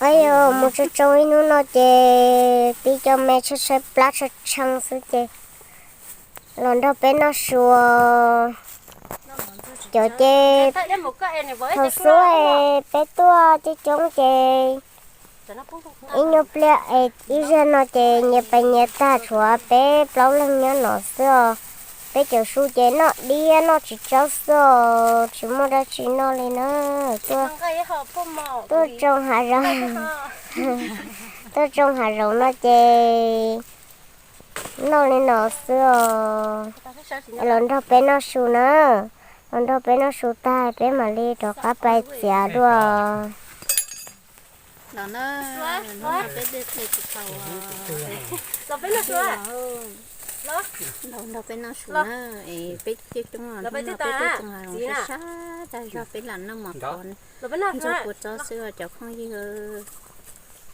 Yog mus tsoo tsoo ib hnub no ces pib cov me tshaib tshaib plab tshaib tshee xwb ces los nrog peb noj su. Cov ces thaum xub peb tuaj coob coob ces ib nyuag pliag es ib zag no ces nyias pais nyias tag, tshuav peb plaub leeg nyob no xwb os. Peb cov su ces noj diab noj tsis tsau xwb os, tsis muaj dab tsi noj li na. Tuaj tsoo hav zoov, tuaj tsoo hav zoov no ces noj li no xwb os. Los nrog peb noj su na, los nrog peb noj su tag peb mam li rov qab pais txiav dua. Nrog peb noj su na, peb coob coob, peb tuaj tsoo hav zoov sab sab tag zog peb lam noj mov qhov ntxuag kua txob xwb cov phooj ywg.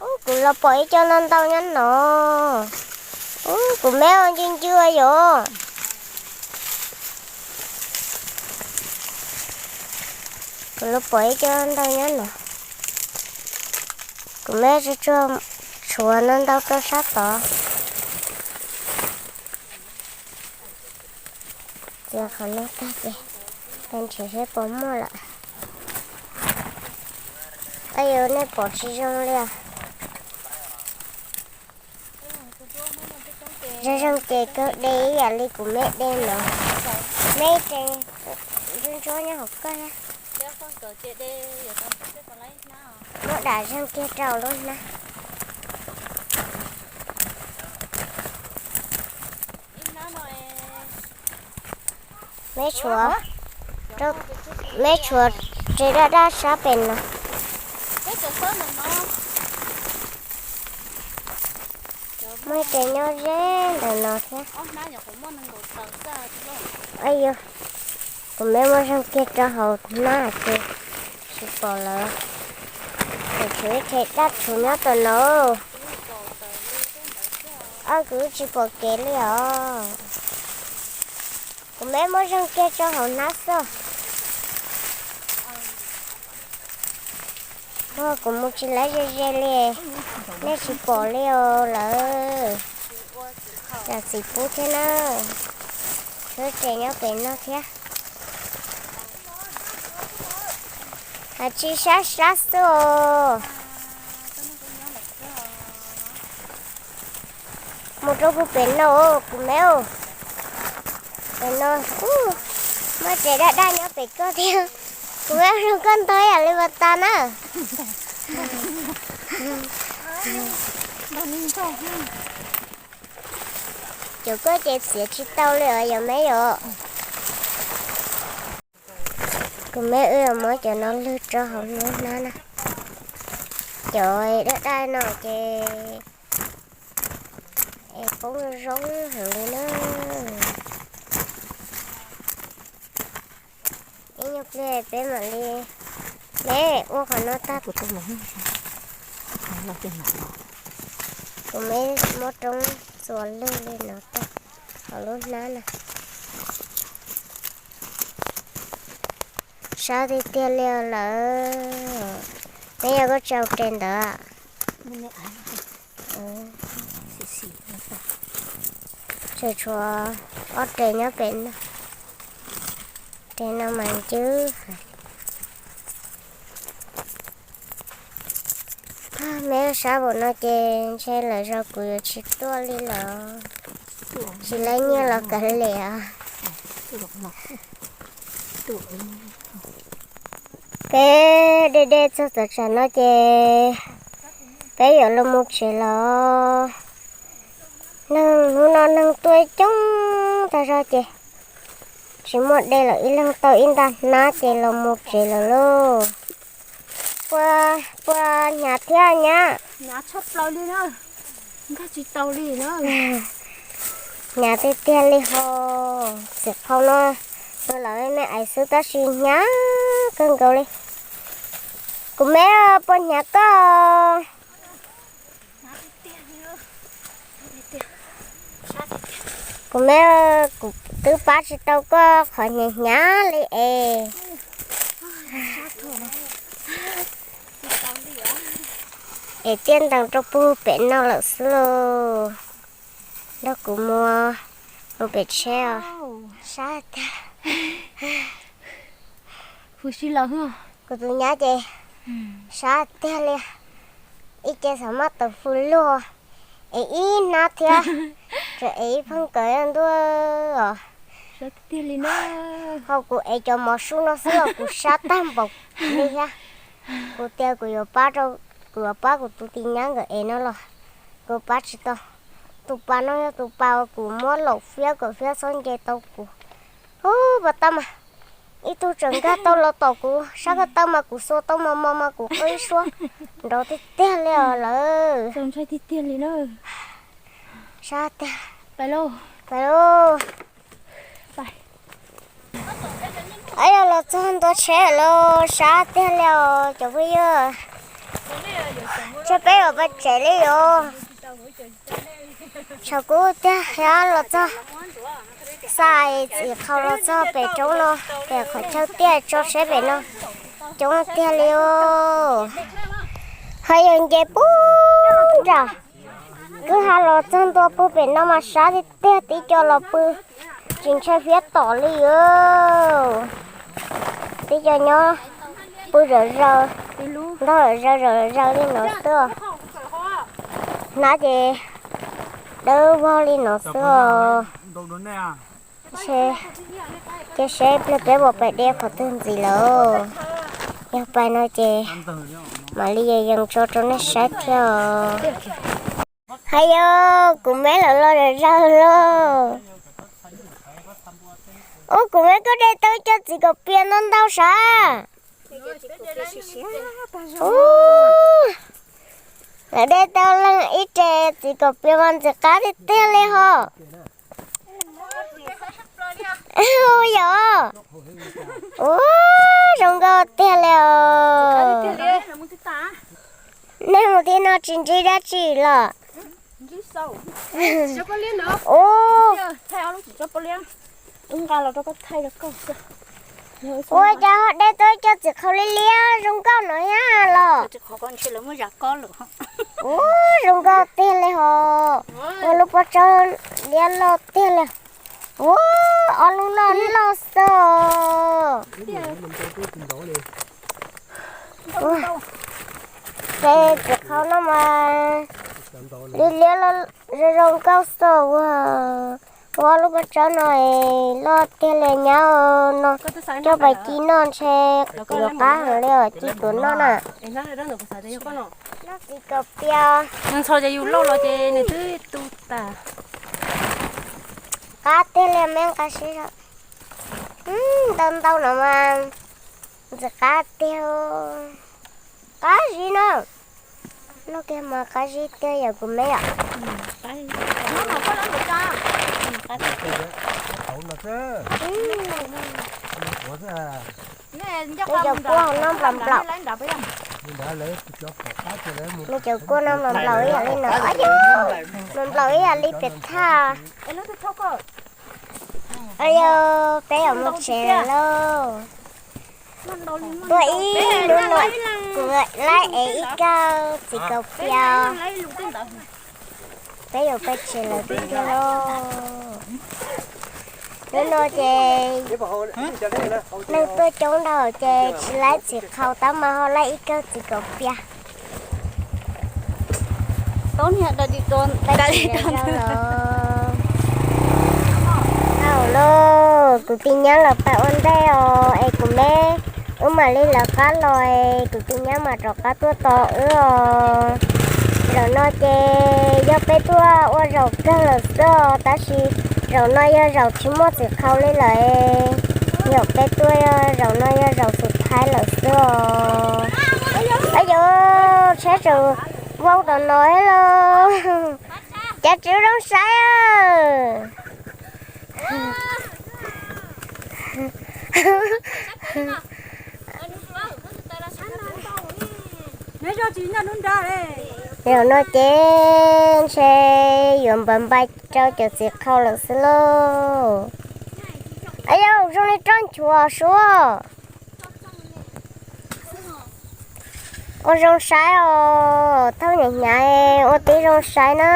Ub, kuv los pom ib co ntau ntau nyob no. Ub, kuv me ua ncw ncw yom. Kuv los pom ib co ntau nyob no. Kuv me tsuag tsuag tshuav ntau ntau rau sab tod. Txiav qhov no tag ces pais nrhiav seb puas muaj lawm. Ab, yog nej pom tsis zoo li os. Zoo zoo ces kawg de ib yam li kuv me de no. Me ces ntsuab ntsuab nyob hauv koj thiab. Muab dam zeeg kiag rau lub hnab. Me tshuav, me tshuav tsev daj daj sab pem no. Muaj ib tsev nyob ze ntawm no thiab. Yog, kuv me muab zeeg kiag rau hauv hnab ces tsis pom lawm. Kuv tshuav ib tsev daj tshuv nyob tom no. Ob, kuv tsis pom kev li os. Kuv me muab zeeg kiag rau hauv hnab xwb. Kuv mus tsis lawv ze ze li, nej tsis pom li os lawm. Yam txiv pub thiab na. Tshuav tsev nyob pem no thiab. Has tsis sab sab xwb os. Mus rau puag pem no, kuv me. Pem no, muaj tsev daj daj nyob pem koj thiab. Kuv me zoo koj ntog yam li pas tas na. Cov koj ces txiav tsis tau li os yom me yom. Kuv me wb muab cov no lwg rau hauv lub hnab na. Cov daj daj no ces es poob zoo heev li na. Ib nyuag pliag peb mam li, me ua qhov no tag. Kuv me muab roob txuas lwg li no tag hauv lub hnab na. Sab tiag tiag li lawm. Neb yog koj tsis ua res ntawd. Tseem tshuav ob res nyob pem no. Res no mas ncwb. Me sab npaum no ces ntshe lwm zaus kuv yuav tsis tuaj li lawm. Tsis laib nyiaj los kav liam. Peb de de txog txog tsam no ces peb yuav los mus tsev los. Neeg hnub no neeg tuaj coob tag zog ces tsis muaj de lawm, ib leeg tau ib nta hnab ces los mus tsev lawm lauj. Puas hnyav thiab nyab? Hnyav tiag tiag li ho. Txiv qhau no, no lawv me ais xwb tab sis hnyav kawg nkaus li. Kuv me, puas hnyav koj? Kuv me, kuv twb pab tsis tau koj qhov hnyav hnyav li es. Tsis tau li os. Es tiaj ntees rau puag pem no lawm xwb lauj. Nrog kuv mus, mus pem tsheb os. Sab tiag. Kuv tus nyab ces sab tiag li, ib ce xav maj tawm hws luag, es ib hnab thiab, tseem es ib pheej kawm ntuj os. Ho kuv ev cov mov sub no xwb los kuv sab tag npaum li thiab. Kuv tias kuv yuav pab, kuv yuav pab kuv tus tij nyab nkawd ev no los kuv pab tsis tau. Tus pas no yog tus pas uas kuv muab laum fiab kom fiab txhob nce tau kuv. Ub, pas tau mas ib tug tseem nkag tau los tom kuv, sab ko taw mas kuv xuas tau mos mos mas kuv qw ib suab nrov tiag tiag li os lawm. Sab tiag. Pais lauj. Yog los txog ntua tsheb lawm, sab tiag li os cov phooj ywg. Tsam peb yuav pais tsev li os. Tshav kub tiag thiab los txog, xa txiv qhau los txog pem roob no, pem qhov chaw tiaj tso tsheb pem no, coob tiag li os. Ho yog nce puag nram kwj ha los txog ntua puag pem no mas sab tiag tiag, tib co los pw tsis ntshai fiab tom li os. Tib co nyob pw zawm zaws, ntog zawm zaws zawm zaws li no xwb. Hnab ces dawb vog li no xwb os. Ces seb pliag peb puas pais de qhov twg ntxiv lawm. Yog pais no ces mam li yees tso rau nej saib thiab os. Hais yog kuv meb lawv los zawm zaws lauj. Ub, kuv meb koj de tau ib co txiv kaum pias ntau ntau sav. Ub, lawv de tau leej ib re txiv kaum pias mas ntxim qab tiag tiag li ho. Ub, yog, ub, zoo nkauj tiag li os. Nej mus tim no tsis ntsib dab tsi los? Ub, ua cas ho de tau ib co txiv qhau liab liab zoo nkauj no thiab los? Ub, zoo nkauj tiag li ho. Ua lub pob tsaub liab loj tiag li. Ub, ob lub loj loj xwb. Ces txiv qhau no mas liab liab zoo zoo nkauj xwb ua. Ua lub pob tsaub no loj tiag li nyab no, coj pais ci noj ntshe yuav qab heev li os, ci tuav noj na. Noj txiv kaum pias. Nws ntxhov ces yus loj los ces nws twb tu tas. Qab tiag li me nqa sib. Ntau ntau no mas ntxim qab tiag. Qab zib na. Noj kiag mas qab zib tiag yom kuv me yom. Nws cov kuaj noj nplaum nplaum. Nws cov kuaj noj nplaum nplaum ib yam li no. Nplaum nplaum ib yam li pem thaj. Yog peb yuav mus tsev lawm lauj. Tuaj ib hnub no kuv laib ev ib kawm txiv kaum pias. Peb yuav peb tsev lawm tiag tiag lauj. Hnub no ces neeg tuaj coob dhau ces tsis laib txiv qhau tab mas ho laib ib kawm txiv kaum pias. Tau los, kuv tij nyab los pais ua ntej os es kuv me wb mam li lawv qab los es kuv tij nyab mam rov qab tuaj tos wb os. Zaum no ces yog peb tuaj ua zaum kawg lawm xwb os, tab sis zaum no yog zaum tsis muaj txiv qhau li lawm. Yog peb tuaj zaum no yog zaum xub thaib lawm xwb os. Yog tsheb tseem vau tom no los, cov tsis zoo saib. Zaum no ces ntshe yuav npam npai rau cov txiv qhau lawm xwb lauj. Yog zoo li roj nchuav suab. Ua zoo saib os, thauj hnyav hnyav, ua tib zoo saib na.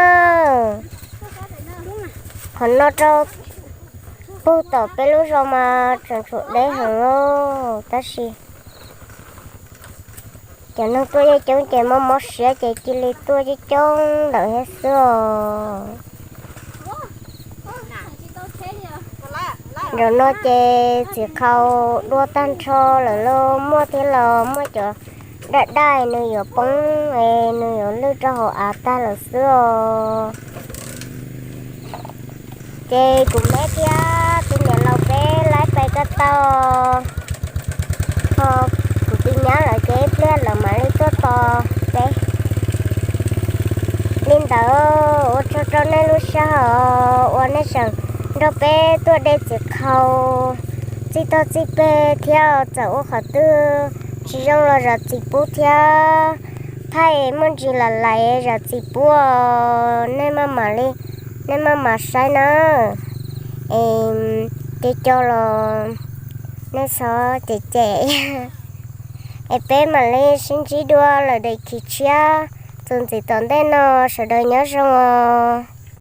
Qhov no rau puag tom peb lub zos mas tseem tshuav deb heev os, tab sis cov neeg tuaj yeej coob ces mob mob siab ces cia li tuaj coob coob ntawm thiab xwb os. Zaum no ces txiv qhau dua tag nrho lawm lauj, muaj thiab los muaj cov daj daj nws yuav poob es nws yuav lwj rau hauv av tag lawm xwb os. Ces kuv me thiab tus niam laus peb laib pais ko taw, ho kuv tus nyab lawv ces ib pliag lawv mam li tuaj tos peb. Li ntawd ua tsaug rau nej lub sij hawm uas nej tseem nrog peb tuaj de txiv qhau txij tog txij peg thiab. Txawm ua qhov twg tsis zoo los zam txim pub thiab, thaij muaj ntsis lam lais zam txim pub os. Nej maj mam li, nej maj mam saib na, es cov cov los nej txhob cem cem, es peb mam li sib ntsib dua lawm daim khiv tshiab txuas ntxiv tom ntej no, sawv daws nyob zoo os.